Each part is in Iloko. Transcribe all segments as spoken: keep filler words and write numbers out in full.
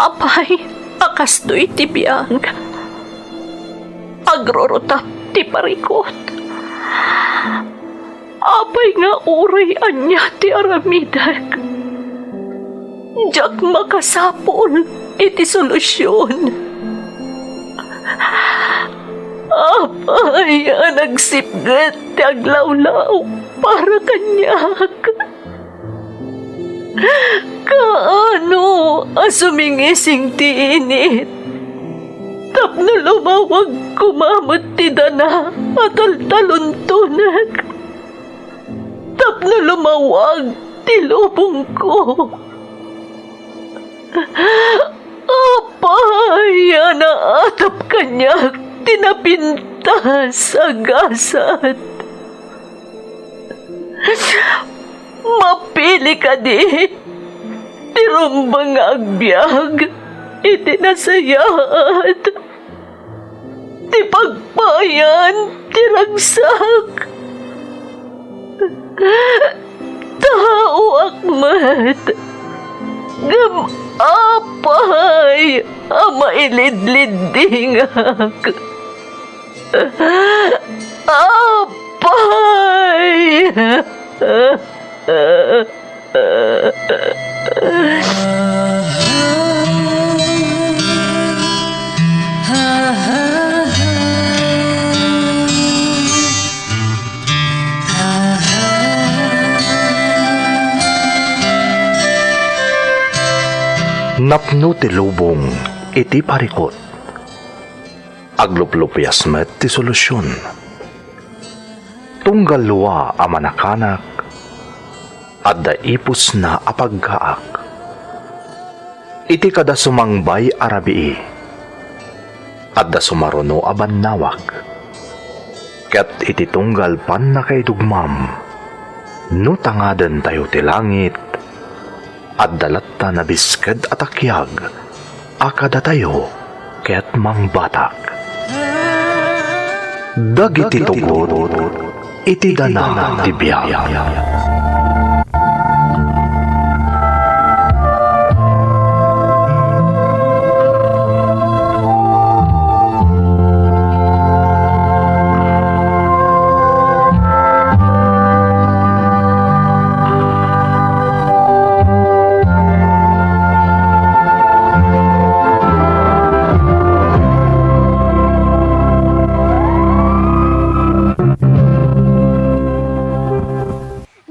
Apay a kastoy ti biag? Agrurutap ti parikut. Apay nga uray ania ti aramidek, diak makasapul iti solusion. Apay a nagsipget ti aglawlaw para kaniak? Kaano a sumingising ti init tapno lumawag koma met ti dana a taltaluntonek? Tapno lumawag ti lubongko. Apay a naatap kaniak ti napintas a gasat? Mapili kadi ti rumbeng nga agbiag iti nasayaat ti pagpayan ti ragsak. Taoak met, ngem apay a mailidliddingak? Apay! Napno ti lubong iti parikut. Agluplupias met ti solusion. Tunggal lua a manakanak, adda ipusna a paggaak. Iti kada sumangbay a rabii, adda sumaruno a bannawag. Ket iti tunggal pannakaidugmam, no tangadentayo ti langit, adda latta nabisked a takiag a kadatayo ket mangbatak. Dagiti tugot iti dana ti biag.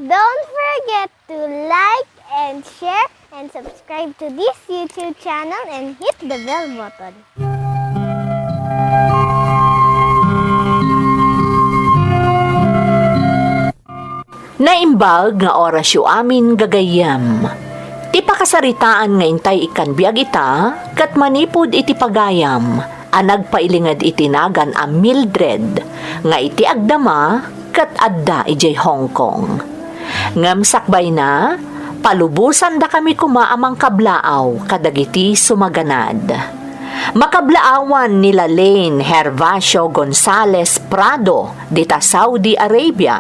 Don't forget to like and share and subscribe to this YouTube channel and hit the bell button. Naimbag nga orasyo amin, gagayyem. Ti pakasaritaan nga intay ikkan biag ita, ket manipud iti pagayam a nagpailinged iti nagan a Mildred, nga iti agdama ket adda idiay Hong Kong. Ngem sakbayna, palubosandakami koma a mangkablaaw kadagiti sumaganad. Makablaawan ni Lalaine Hervacio Gonzalez Prado dita Saudi Arabia,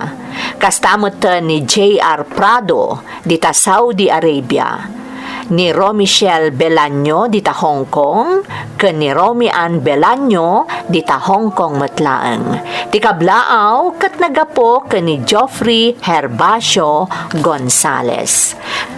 kasta met ni J R Prado dita Saudi Arabia, ni Romichelle Belaño dita Hong Kong, ken ni Romy Ann Belaño dita Hong Kong met laeng. Ti kablaaw ket naggapu ken ni Geoffrey Herbacio Gonzalez.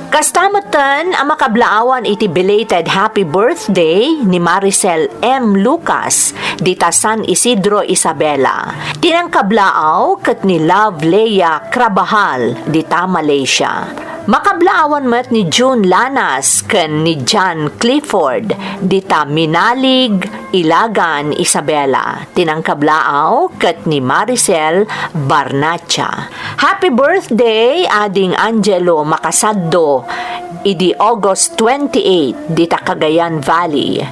Kasta metten a makablaawan iti belated happy birthday ni Maricel M. Lucas dita San Isidro, Isabela. Ti nangkablaaw ket ni Love Lea Crabajal dita Malaysia. Makablaawan met ni June Lanas ken ni John Clifford dita Minalig, Ilagan, Isabela. Ti nangkablaaw ket ni Maricel Barnacha. Happy birthday, Ading Angelo Macasaddo, idi August twenty-eight, dita Cagayan Valley.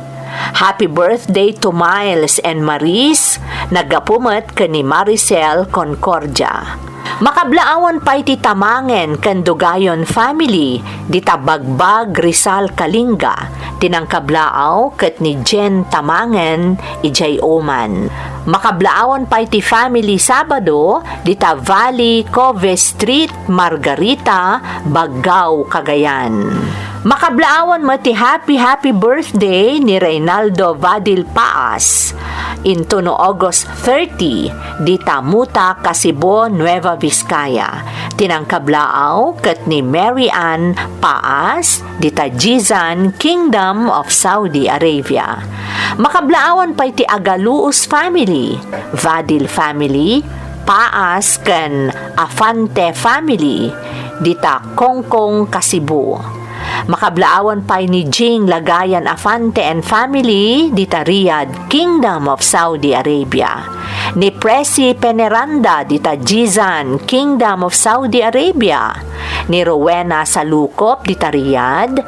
Happy birthday to Miles and Maris, naggapu met ken ni Maricel Concordia. Makablaawan pay ti Tamangen ken Dugayon family, dita Bagbag, Rizal, Kalinga. Ti nangkablaaw ket ni Jen Tamangen idiay Oman. Makablaawan pay ti family Sabado dita Valley, Cove Street, Margarita, Baggao, Cagayan. Makablaawan met ti happy, happy birthday ni Reynaldo Vadil Paas, intono August thirty, dita Muta, Kasibo, Nueva Vizcaya. Ti nangkablaaw ket ni Mary Ann Paas, dita Jizan, Kingdom of Saudi Arabia. Makablaawan pay ti Agaluos family, Vadil family, Paas ken Afante family, dita Kongkong, Kasibo. Makablaawan pay ni Jing Lagayan Afante and family, dita Riyadh, Kingdom of Saudi Arabia. Ni Presi Peneranda, dita Jizan, Kingdom of Saudi Arabia. Ni Rowena Salukop, dita Riyadh.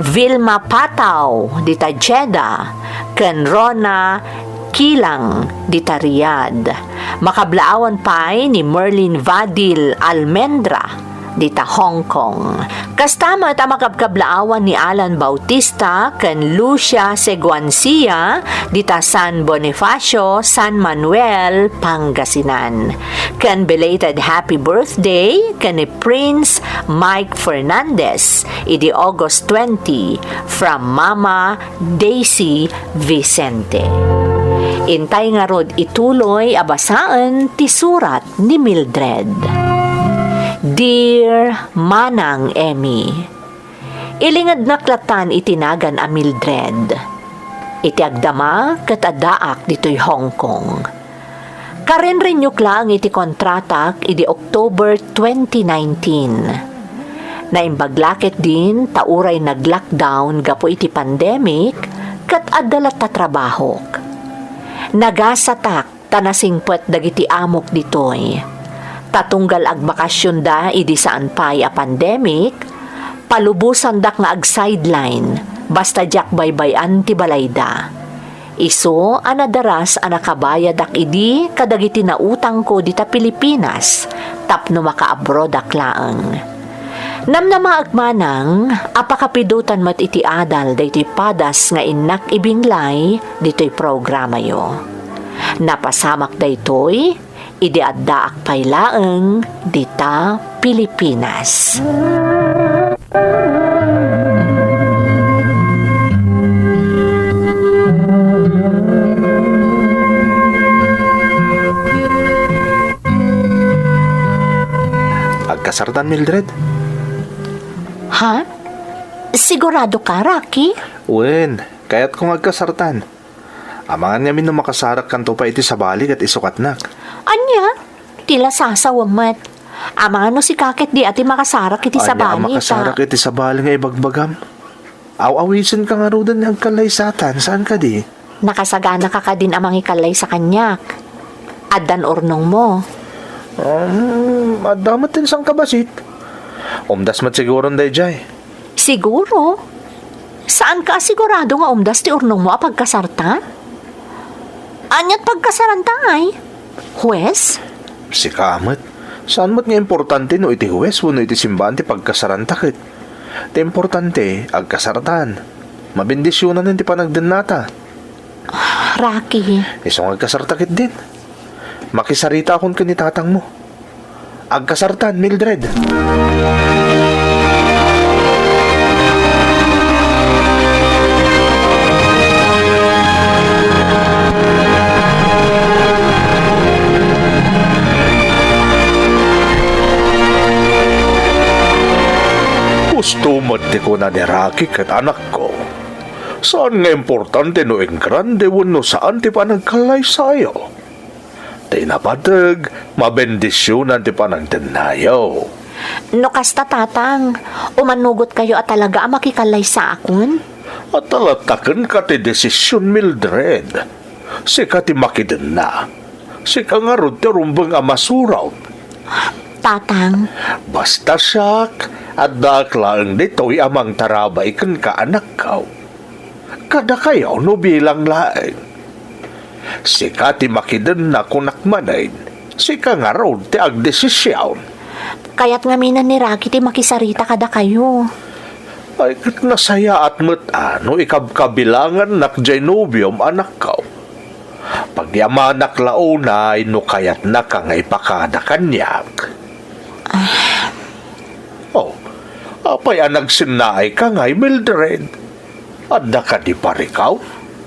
Vilma Pataw, dita Jeddah. Ken Rona Kilang, dita Riyadh. Makablaawan pay ni Merlin Vadil Almendra, dita Hong Kong. Kasta met a makabkablaawan ni Alan Bautista ken Lucia Seguancia, dita San Bonifacio, San Manuel, Pangasinan. Ken belated happy birthday ken ni Prince Mike Fernandez, idi August twenty, from Mama Daisy Vicente. Intay ngarud ituloy a basaen ti surat ni Mildred. Dear Manang Emmy, ilingednak latan iti nagan a Mildred. Iti agdama ket addaak ditoy Hong Kong. Karenrenniok laeng iti kontratak idi October twenty nineteen. Naimbag la ketdin ta uray nag-lockdown gapu iti pandemic, ket adda latta trabahok. Nagasatak ta nasingpet dagiti amok ditoy. Ta tunggal agbakasionda idi saan pay a pandemic, palubosandak nga ag-sideline, basta diak baybay-an ti balayda. Isu a nadaras a nakabayadak idi kadagiti nautangko dita Pilipinas tapno makaabroadak laeng. Namnamaek manang a pakapidotan met iti adal daytoy padas nga innak ibinglay ditoy programayo. Napasamak daytoy idi addaak pay laeng dita Pilipinas. Agkasartan, Mildred? Ha? Sigurado ka, Rocky? Wen, kayatko nga agkasartan. Amangan ngamin no makasarakkanto pay iti sabali ket isukatnak. Ania? Ti lasasawem met. Amangan no sika ketdi a ti makasarak iti sabali, ta makasarak iti sabali nga ibagbagam. Aw-awisenka ngaruden nga agkallaysatan, saan kadi? Nakasaganaka kadin a mangikallaysa kaniak. Addan urnongmo. Um, adda met ti sangkabassit. Umdas met siguron daydiay. Siguro. Saanka a sigurado nga umdas ti urnongmo a pagkasartan? Aniat pagkasaranta ay? Huwes? Sika met. Saan met nga importante no iti huwes wenno iti simbaan ti pagkasaranta ket. Ti importante, agkasartan. Mabendisionanen ti panagdennata. Rocky. Isu nga agkasarta ketdin. Makisaritakon ken ni tatangmo. Agkasartan, Mildred. Husto met ti kuna ni Rocky ket anakko. Saan nga importante no engrande wenno saan ti panagkallaysayo. Ti napateg, mabendisionan ti panagdennayo. No kasta, Tatang, umannugotkayo a talaga a makikallaysaakon? At talataken ka ti desisyon, Mildred. Sika ti makidenna. Sika ngarud ti rumbeng a masurot. Tatang. Basta siak, addaak laeng ditoy a mangtarabay kenka, anakko. Kadakayo no bilang laeng. Sika ti makidenna, kunak manen, sika ngarud ti agdesisyon. Kayat ngaminen ni Rocky ti makisarita kadakayo. Ay, ket nasayaat met a no ikabkabilangannak jay nobiom, anakko. Pagyamanak la unay no kayatnaka nga ipakada kaniak. Ah. Oh, Apay a nagsennaayka ngay, Mildred? Adda kadi parikaw?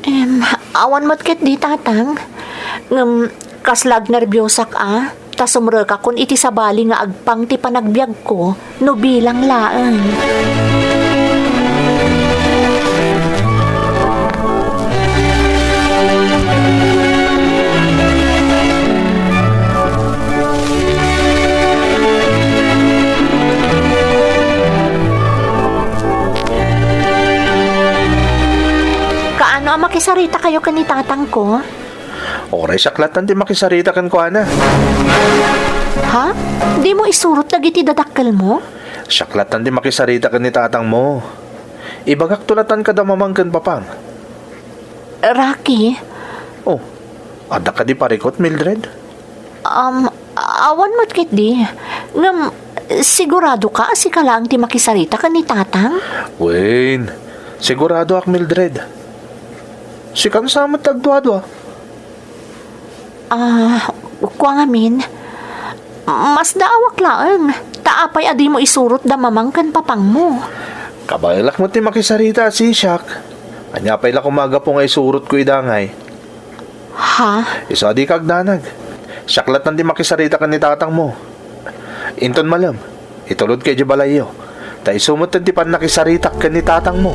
Em, awan met ketdi, Tatang. Ngem, kasla agnerbiosak a, ta sumrekakon iti sabali nga agpang ti panagbiagko no bilang laeng. Kaano a makisaritakayo ken ni tatangko? Uray siak lattan ti makisarita kenkuana. Ha? Dimo isurot dagiti dadakkelmo? Siak lattan ti makisarita ken ni tatangmo. Ibagakto lattan kada mamang ken papang. Rocky? Oh, adda kadi parikut, Mildred? Um, awan met ketdi. Ngem, siguradoka a sika laeng ti makisarita ken ni Tatang? Wen, siguradoak, Mildred. Sikan sa met ti agduadua. Ah, kua ngamin, masdaawak laeng, ta apay a dimo isurot da mamang ken papangmo? Kabaelak met ti makisarita a sisiak. Ania pay la koma a gapu nga isurotko ida ngay? Ha? Isu a dika agdanag. Siak lattan ti makisarita ken ni tatangmo. Inton malem, itulodka idiay balayyo, ta isu met ti pannakisaritak ken ni tatangmo.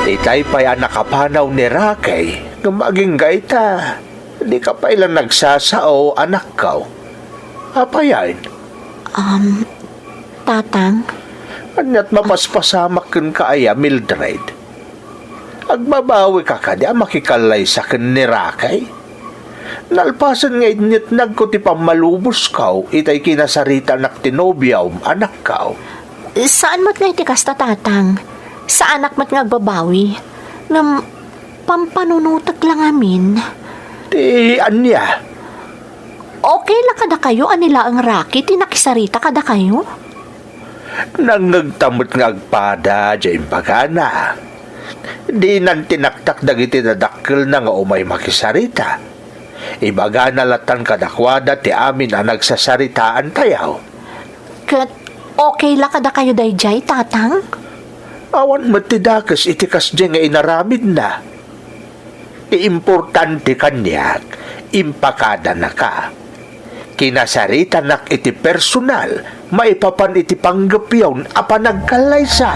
Itay pay a nakapanaw ni Rocky, ngem agingga ita, dika pay la nagsasao, anakko. Apayen? Um, Tatang? Ania't mapaspasamak kenka aya, Mildred? Agbabawika kadi a makikallaysa ken ni Rocky? Nalpasen nga inyetnagko ti pammalubosko itay kinasaritanak ti nobiom, anakko. Saan met nga iti kasta, Tatang. Saanak met nga agbabawi. Ngem, pampanunotek la ngamin. Ti ania? Okay la kadakayo a ni laeng Rocky ti nakisarita kadakayo? Nangngegta met nga agpada diay imbagana. Dinan tinaktak dagiti dadakkelna nga umay makisarita. Ibagana lattan kadakuada ti amin a nagsasaritaantayo. Ket okay la kadakayo daydiay, Tatang? Awan met ti dakes iti kasdiay nga inaramidna. Ti importante kaniak, impakadanaka. Kinasaritanak iti personal maipapan iti panggepyon a panagkallaysa.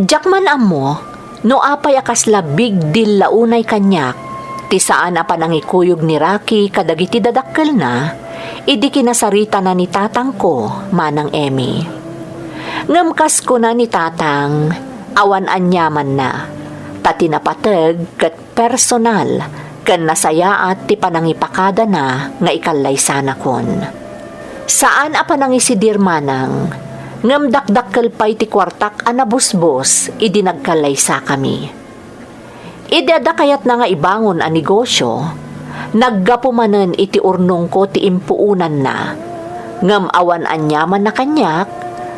Diak man ammo no apay a kasla big deal la unay kaniak ti saan a panangikuyog ni Rocky kadagiti dadakkelna idi kinasaritana ni tatangko, Manang Emmy. Ngem kas kuna ni Tatang, awan aniamanna, ta ti napateg ket personal ken nasayaat ti panangipakadana nga ikallaysanakon. Saan a panangisidir, Manang, ngem dakdakkel pay ti kuartak a nabusbos idi nagkallaysakami. Idi adda kayatna nga ibangon a negosio, naggapu manen iti urnongko ti impuonanna. Ngem awan aniamanna kaniak,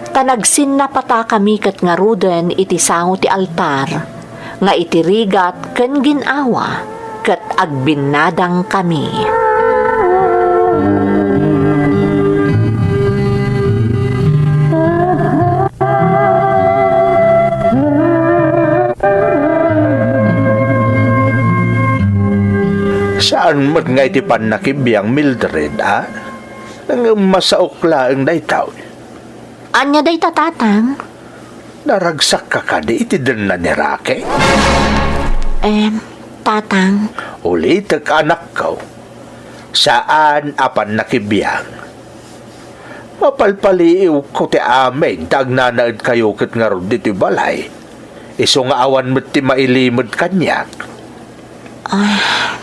ta nagsinnapatakami ket ngaruden iti sango ti altar nga iti rigat ken gin-awa ket agbinnadangkami. Saan met nga iti pannakibiang, Mildred, a? Ngem masaok laeng daytoy. Ania dayta, Tatang? Naragsakka kadi iti denna ni Rocky? Em, Tatang. Ulitek, anakko, saan a pannakibiang. Mapalpaliiwko ti amin ta agnanaedkayo ket ngarud ditoy balay. Isu nga awan met ti mailimed kaniak. Ah.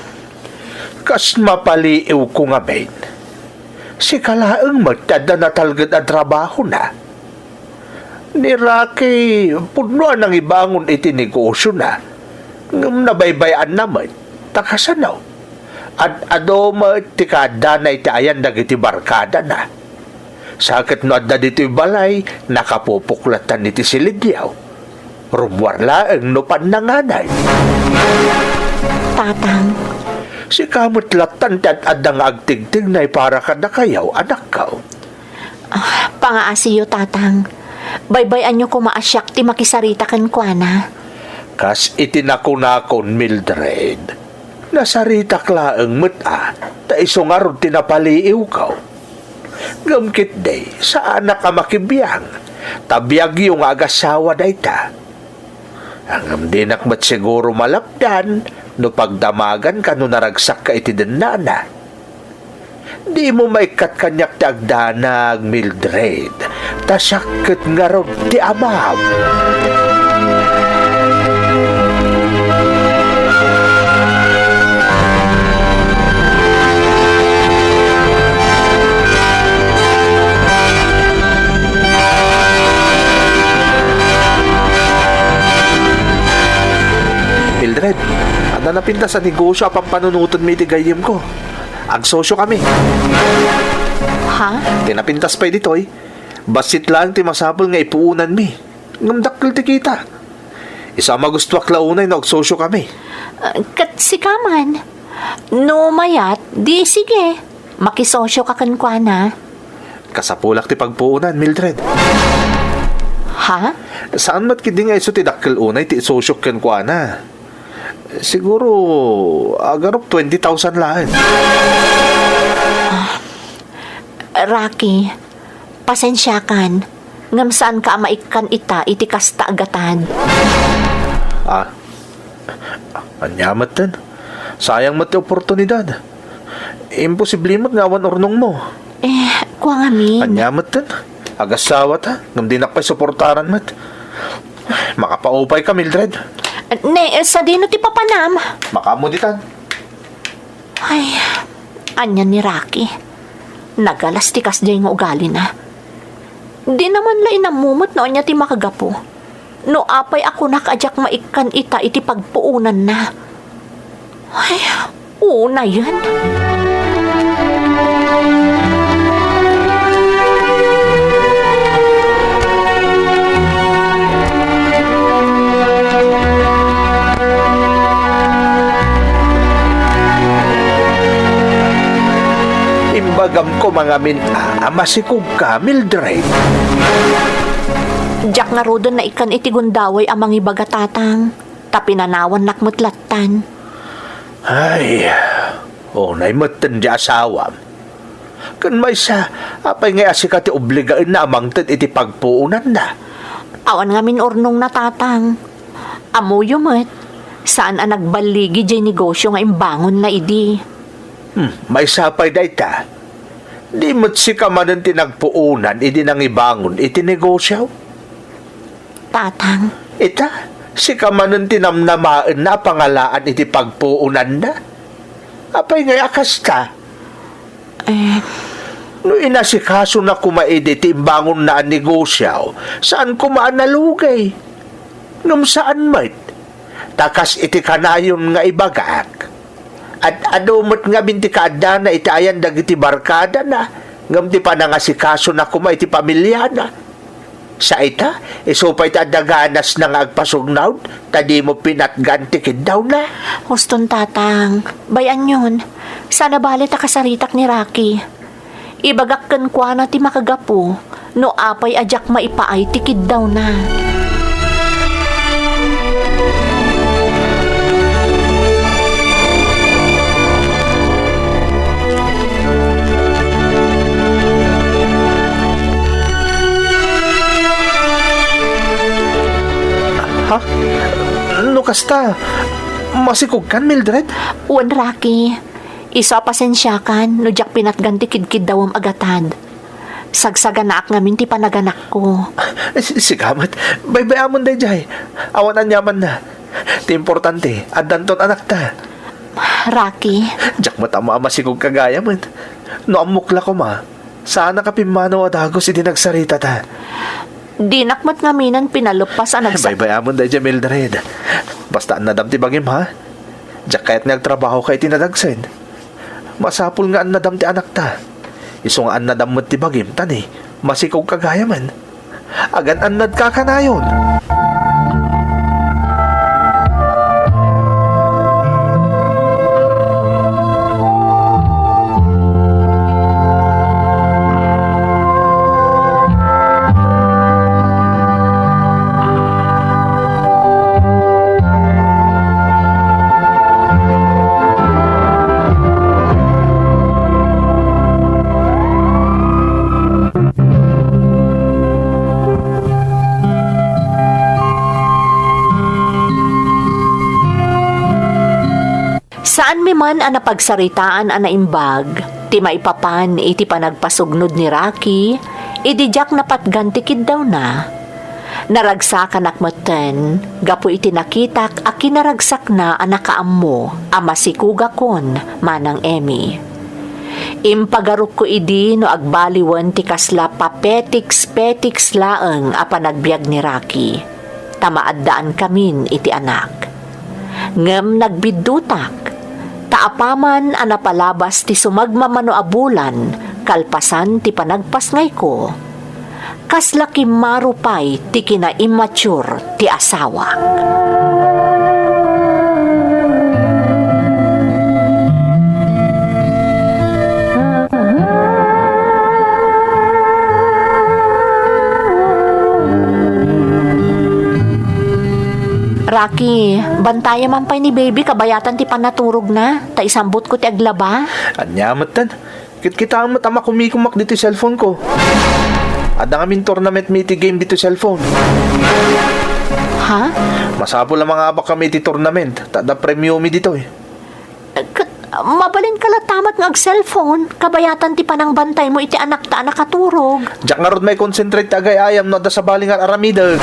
Kas mapaliiwko ngamin, sika laeng met ti adda natalged a trabahona. Ni Rocky, pudno a nangibangon iti negosiona, ngem nabaybay-anna met. Ta kasano? Ad-adu met ti kaaddana iti ayan dagiti barkadana. Sa ket no adda ditoy balay, nakapupuklatan iti silidyo. Rummuar laeng no pannanganay. Tatang. Sika met lattan ti ad-adda nga agtigtignay para kadakayo, anakko. Ah, pangaasiyo, Tatang. Baybay-anyo koma a siak ti makisarita kenkuana. Kas iti nakunakon, Mildred, nasaritak laeng met a, ta isu ngarud ti napaliiwko. Ngem ketdi, saanak a makibiang, ta biagyo nga agasawa dayta. Ngem dinak met siguro malapdan no pagdamaganka no naragsakka iti dennana. Dimo maikkat kaniak ti agdanag, Mildred, ta siak ket ngarud ti amam. Mildred, adda napintas a negosio a pampanunotenmi iti gayyemko. Agsosio kami. Ha? Ti napintas pay ditoy, bassit laeng ti masapul nga ipuonanmi. Ngem dakkel ti kita. Isu a magustuak la unay no agsosio kami. Ah, ket sika man. No mayat, di sige. Makisosio ka kenkuana. Kasapulak ti pagpuonan, Mildred. Ha? Saan met ketdi nga isu ti dakkel unay ti isosiok kenkuana? Siguro, agarup twenty thousand laeng. Rocky, pasensiakan, ngem saanka a maikkan ita iti kasta a gatad. Ah, ania metten? Sayang met ti oportunidad. Imposible met nga awan urnongmo. Eh, kua ngamin. Ania metten? Agasawata, ngem dinak pay suportaran met. Makapaupay ka, Mildred. Ne, eh, sadino ti papanam? Makaammo ditan. Ay, ania ni Rocky? Nagalas ti kasdiay nga ugalina. Di naman la inammo met no ania ti makagapu. No apay a kunak a diak maikkan ita iti pagpuonanna. Ay, unayen. Imbagam koma ngamin a, a masikog ka, Mildred. Diak ngaruden naikkan iti gundaway a mangibaga, Tatang, ta pinanawannak met lattan. Ay, unay metten ti asawam. Ken maysa, apay ngay a sika ti obligaenna a mangted iti pagpuonanna? Awan ngamin urnongna, Tatang. Ammoyo met, saan a nagballigi diay negosio nga imbangonna idi. Hmm, maysa pay dayta. Di met sika manen ti nagpuonan idi nangibangon iti negosio? Tatang. Ita, sika manen ti namnamaenna a pangalaan iti pagpuonanna? Apay ngay a kasta? Eh. No inasikasona koma idi ti imbangonna a negosio, saan koma a nalugay. Ngem saan met. Ta kas iti kanayon nga ibagak, ad-adu met ngamin ti kaaddana iti ayan dagiti barkadana, ngem ti panangasikasona koma iti pamiliana. Sa ita, isu pay ti adda ganasna nga agpasugnaw, ta dimo pinatgan ti kiddawna. Huston, Tatang. Bay-anyon. Saan a bale ta kasaritak ni Rocky. Ibagak kenkuana ti makagapu no apay a diak maipaay ti kiddawna. Ha? No kasta, Masikogkan, Mildred? Wen, Rocky. Isu a pasensiakan no diak pinatgan ti kidkiddawem a gatad. Sagsaganaak ngamin ti panaganakko. Si-, sika met, baybay-amon daydiay. Awan aniamanna. Ti importante, addanton anakta. Rocky. Diak met ammo a masikogka gayamen. No ammok la koma, saannak a pimmanaw a dagus idi nagsaritata. Dinak met ngaminen pinaleppas a nagsa- Baybay-amon daydiay, Mildred. Basta annadam ti bagim, ha? Diak kayat nga agtrabahoka iti nadagsen. Masapul nga annadam ti anakta. Isu nga annadam met ti bagim, ta ni, masikogka gayamen. Agan-annadka kanayon. Saanmi man a napagsaritaan a naimbag ti maipapan iti panagpasugnod ni Rocky idi diak napatgan ti kiddawna. Naragsakanak metten gapu iti nakitak a kinaragsakna a nakaammo a masikogakon, Manang Emmy. Impagarupko idi no agbaliwen ti kasla papetiks-petiks laeng a panagbiag ni Rocky, ta maaddaankamin iti anak. Ngem nagbiddutak, ta apaman a napalabas ti sumagmamano a bulan kalpasan ti panagpasngayko, kasla kimmaro pay ti kinaimmature ti asawak. Rocky, bantayam man pay ni baby kabayatan ti panaturogna, ta isambutko ti aglaba. Ania metten? Kitkitaem met a makumikumak ditoy cellphone ko. Adda ngamin tournament mi iti game ditoy cellphone. Ha? Masapul a mangabak kami iti tournament, ta adda premio mi ditoy. Ket, mabalinka latta met nga ag-cellphone, kabayatan ti panangbantaymo iti anakta a nakaturog. Diak ngarud mai-concentrate ti agay-ayam no adda sabali nga ar-aramidek.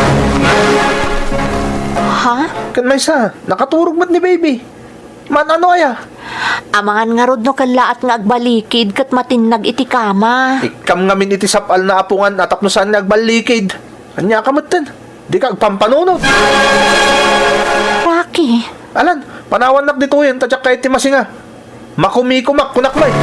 Ha? Ken maysa, nakaturog met ni baby. Man-ano aya? Amangan ngarud no kellaat nga agbalikid ket matinnag iti kama. Ikkam ngamin iti sap-alna a pungan a tapno saan nga agbalikid. Ania ka metten? Dika agpampanunot. Rocky. Alan, panawannak ditoyen ta diak kayat ti masinga. Makumikumak, kunak met.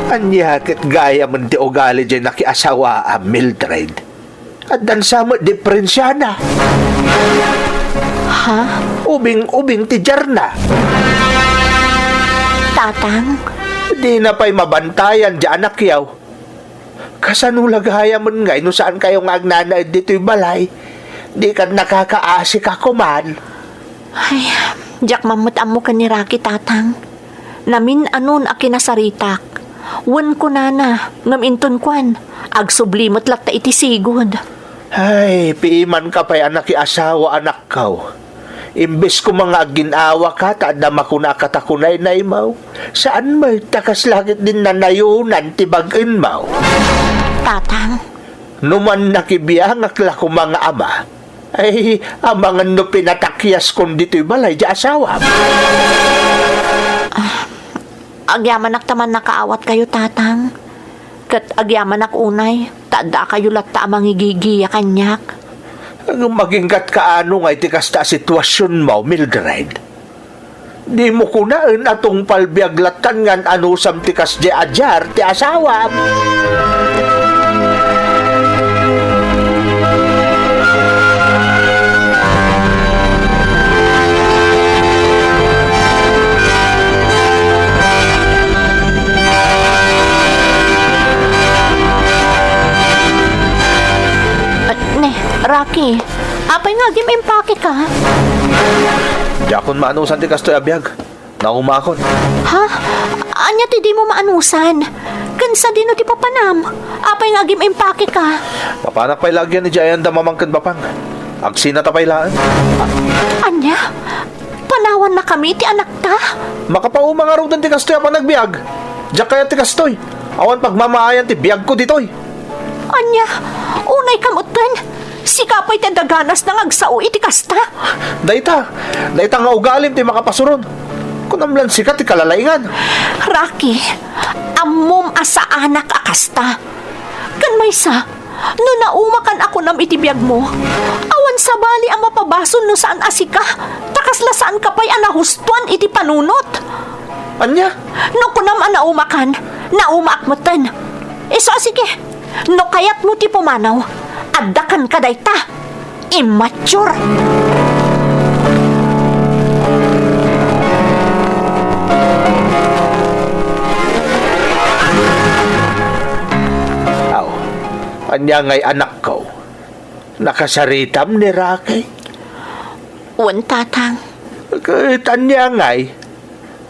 Ania ket gayamen ti ugali diay nakiasawaam, Mildred? Addan sa met diperensiana. Ha? Ubing-ubing ti diarna. Tatang? Dina pay mabantayan diay anakyaw. Kasano la gayamen ngay no saankayo nga agnanaed ditoy balay? Dikan nakakaasika koman. Ay, diak man met ammo ken ni Rocky, Tatang. Namin-anon a kinasaritak. Wen kunana, ngem inton kuan, agsubli met latta iti sigud. Ay, piimanka pay a nakiasawa, anakko. Imbes koma nga agin-awaka ta adda makuna a katakunaynaymo, saan met ta kasla ket din nanayonan ti bag-enmo. Tatang. No man nakibiangak la koma nga ama, ay, amangan no pinatakiaskon ditoy balay diay asawam. Ah, agyamanak ta mannakaawatkayo, Tatang. Ket agyamanak unay, ta addaakayo latta a mangigigiya kaniak. Ngem agingga't kaano nga iti kasta a situasionmo, Mildred? Dimo kunaen a tungpal biag lattan nga an-anusam ti kasdiay a diar ti asawam. Ah, ne, Rocky, apay nga agim impakeka? Diakon maanusan ti kastoy a biag. Naumakon. Ha? Ania ti dimo maanusan? Ken sadino ti papanam? Apay nga agim-impakeka? Mapanak pay la agyan idiay ayanda mamangken, Bapang. Agsinata pay laeng. Ania? Panawannakami ti anakta? Makapauma ngaruden ti kastoy a panagbiag. Diak kayat ti kastoy. Awan pagmamaayan ti biagko ditoy. Ania? Unay ka metten? Sika pay ti adda ganasna nga agsao iti kasta? Dayta, dayta nga ugalim ti makapasuron. Kunam lan sika ti kalalaingan. Rocky, ammom a saanak a kasta. Ken maysa, no naumakan a kunam iti biagmo, awan sabali a mapabasol no saan a sika, ta kasla saanka pay a nahustoan iti panunot. Ania? No kunam a naumakan, naumaak metten. Isu a sige, no kayatmo ti pumanaw, adda kenka dayta. Immature! Aw, ania ngay, anakko? Nakasaritam ni Rocky? Wen, Tatang. Ket ania ngay?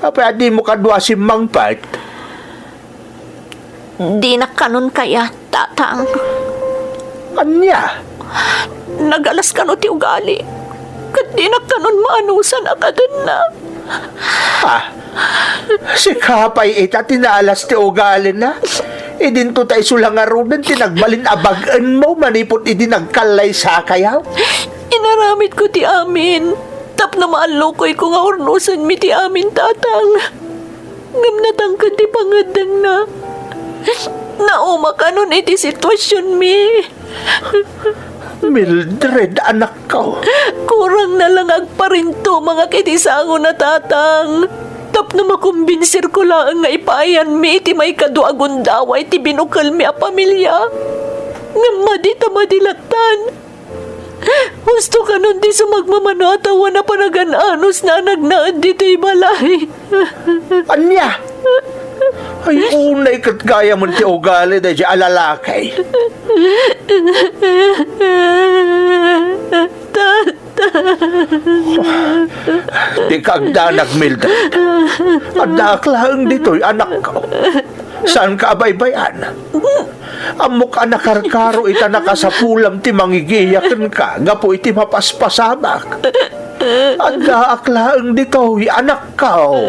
Apay a dimo kadua simmangpet? Dinak kanon kayat, Tatang. Ania? Nagalas kano ti ugali, ket dinak kanon maanusan a kadenna. Ah, sika pay ita ti naalas ti ugalina? Idinto ta isu la ngaruden ti nagbalin a bag-enmo manipud idi nagkallaysakayo? Inaramidko ti amin tapno maallukoyko nga urnosenmi ti amin, Tatang. Ngem natangken ti pangeddengna. Nauma kanon iti situasionmi. Mildred, anakko. Kurangna la nga agparintumangak iti sangona, Tatang. Tapno makombinsirko laeng nga ipaayanmi iti maikadua a gundaway ti binukelmi a pamilia. Ngem madi ta madi lattan. Husto kanon ti sumagmamano a tawen a panagan-anosna a nagnaed ditoy balay. Ania? Ay, unay ket gayamen ti ugali daydiay a lalaki. Di ka agdanag, Mildred. Addaak laeng ditoy, anakko. Saanka a baybay-an? Ammok a nakarkaro ita nakasapulam ti mangigiya kenka gapu iti mapaspasamak. Addaak laeng ditoy, anakko.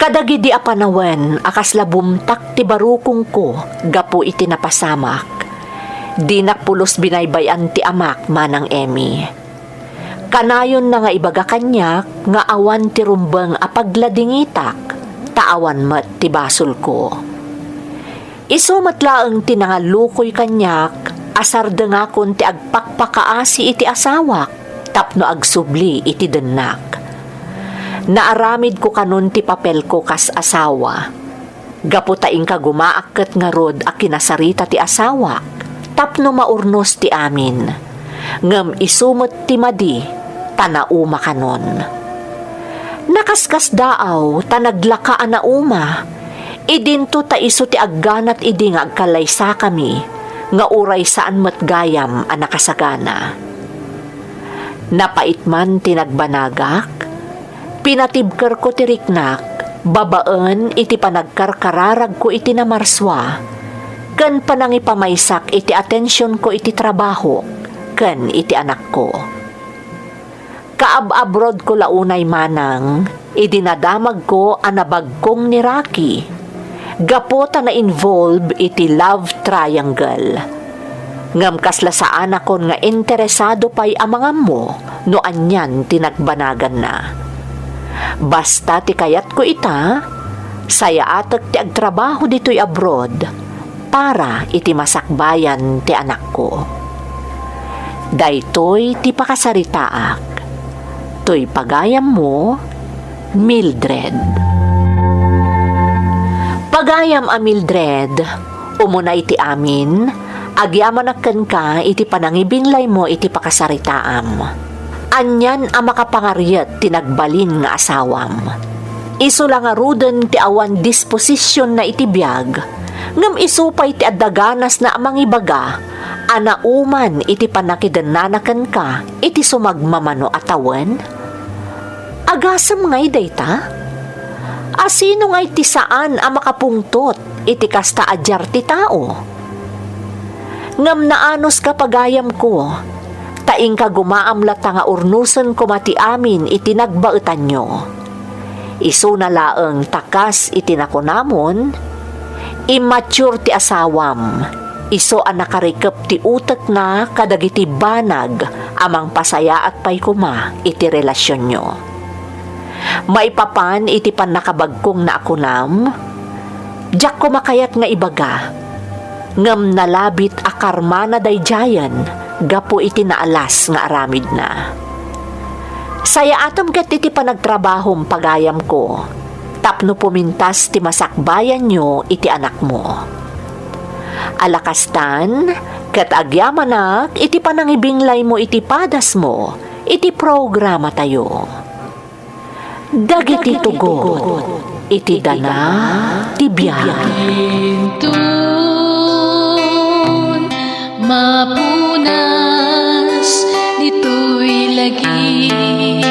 Kadagidi a panawen a kasla bumtak ti barukongko gapu iti napasamak, dinak pulos binaybay-an ti amak, Manang Emmy. Kanayonna nga ibaga kaniak nga awan ti rumbeng a pagladingitak, ta awan met ti basolko. Isu met laeng ti nangallukoy kaniak a sardengakon ti agpakpakaasi iti asawak tapno agsubli iti dennak. Naaramidko kanon ti papelko kas asawa. Gapu ta inkagumaak ket ngarud a kinasarita ti asawak tapno maurnos ti amin. Ngem isu met ti madi ta nauma kanon. Nakaskasdaaw ta naglaka a nauma. Idinto ta isu ti agganat idi nga agkallaysakami, nga uray saan met gayam a nakasagana. Napait man ti nagbanagak, pinatibkerko ti riknak babaen iti panagkarkararagko iti namarsua, ken panangipamaysak iti atensionko iti trabahok ken iti anakko. Kaab-abroadko la unay manang idi nadamagko a nabagkong ni Rocky gapu ta na-involve iti love triangle. Ngem kasla saanakon nga interesado pay a mangammo no anian ti nagbanaganna. Basta ti kayatko ita, sayaatek ti agtrabaho ditoy abroad para iti masakbayan ti anakko. Daytoy ti pakasaritaak. Toy pagayammo, Mildred. Pagayam a Mildred, umuna iti amin, agyamanak kenka iti panangibinglaymo iti pakasaritaam. Anian a makapangariet ti nagbalin nga asawam. Isu la ngaruden ti awan disposisionna iti biag, ngem isu pay ti adda ganasna a mangibaga a nauman iti pannakidennana kenka iti sumagmamano a tawen? Agasem ngay dayta? A sino ngay ti saan a makapungtot iti kasta a diar ti tao? Ngem naanuska pagayamko, ta inka gumaam latta nga urnosen koma ti amin iti nagbaetanyo. Isuna laeng ta kas iti nakunamon, immature ti asawam, isu a nakarikep ti utekna kadagiti banag a mangpasayaat pay koma iti relasionyo. Maipapan iti pannakabagkongna a kunam, diak koma kayat nga ibaga, ngem nalabit a karmana daydiayen gapu iti naalas nga aramidna. Sayaatem ket iti panagtrabahom, pagayamko, tapno pumintas ti masakbayanyo iti anakmo. Alakastan, ket agyamanak iti panangibinglaymo iti padasmo iti programatayo. Dagiti tugot iti dana ti biag. Inton mapunas ditoy lagip,